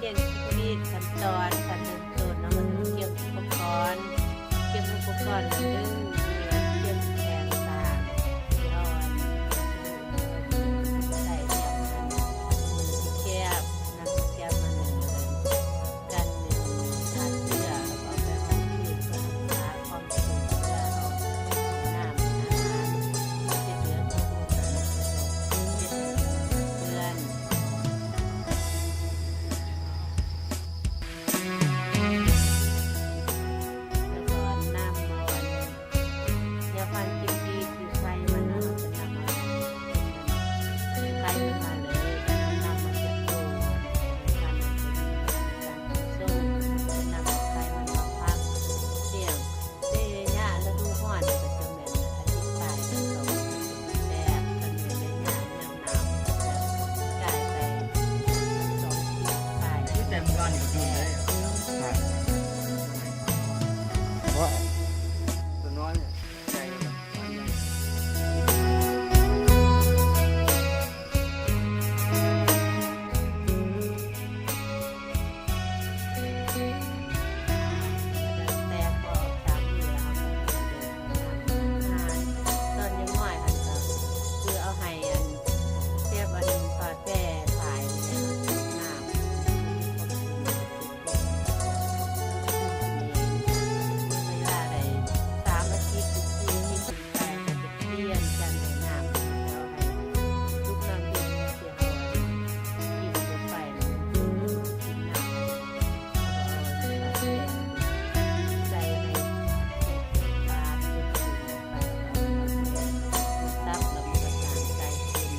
ຮຽນເຕັກນິກຂັ້ນຕອນການເລີ່ມຕົ້ນເນາະ ກໍຕ້ອງກຽມອຸປະກອນ ກຽມອຸປະກອນ ແລ້ວດຶງເຫຍື່ອ ກຽມແຂງຕ່າງໆ ທີ່ເຮົາ ອັນ ໃຊ້ຮຽບຫັ້ນ ມືທີ່ແຄບ ນຳແຄບມາໜຶ່ງ ກັນໜຶ່ງ ສາດເຊື້ອ ແລ້ວກໍເອົາໄປຫ້ອງຄືນ ເພື່ອຮັກສາຄວາມ ແຕ່ໄລຍະລະດູຮ້ອນນີ້ກໍຈະແມ່ນອາທິດປາຍ ແລ້ວກໍແຊບ ຄັນແມ່ນໄລຍະຍາມໜາວ ກາຍໄປສອງທິດປາຍ. ແຕ່ມື້ວານນີ້ກໍຢູ່ໄດ້ ຮະ ວ່າ ຕົວນ້ອຍໃຫຍ່ ແຕ່ກໍສາມມື້ແລ້ວ ເຮົາກໍເລີ່ມເອົານ້ຳ ອາຫານ ຕອນຍັງນ້ອຍຫັ້ນກໍຄືເອົາໃຫ້ອັນ ແບບອັນປາແກ່ສາຍແລ້ວ ນ້ຳ ເວລາໄດ້ສາມອາທິດ ສີ່ອາທິດ ໄປກໍຈະປ່ຽນການໃຫ້ນ້ຳ ແລ້ວໃຫ້ທຸກນ້ຳດື່ມທີ່ເຮົາກິນເຂົ້າໄປນັ້ນ ກິນນ້ຳ ແລ້ວກໍເອົາປາແກ່ໃສ່ໃຫ້ປາກ ປາກ ແລ້ວກໍເອົາປາແກ່ສັບ ແລ້ວມັນກໍຈາງໃສ່ເປັນ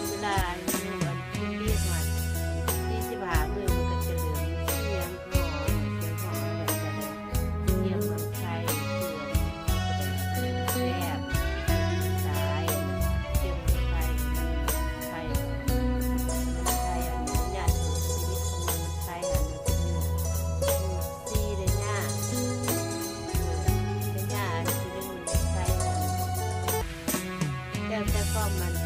ເວລາອາຍຸອັນ ເດັກນ້ອຍ ສີ່ສິບຫ້າມື້ ມັນກໍຈະເລີ່ມມີສຽງຮ້ອງ ສຽງຮ້ອງ ແລ້ວກໍໄດ້ ກຽມນ້ຳໄຂ່ ເພື່ອໃຫ້ເຮົາສະແດງແຊບ ສາຍ ກຽມນ້ຳໄຂ່ ໄຂ່ ນ້ຳໄຂ່ ອັນໄລຍະຊ່ວງຊີວິດຂອງມັນ ໄຂ່ ອັນມັນຈະມີຢູ່ສີ່ໄລຍະ ໄລຍະອັນທີໜຶ່ງມັນໄຂ່ ແລ້ວແຕ່ຄວາມໝັ້ນໃຈ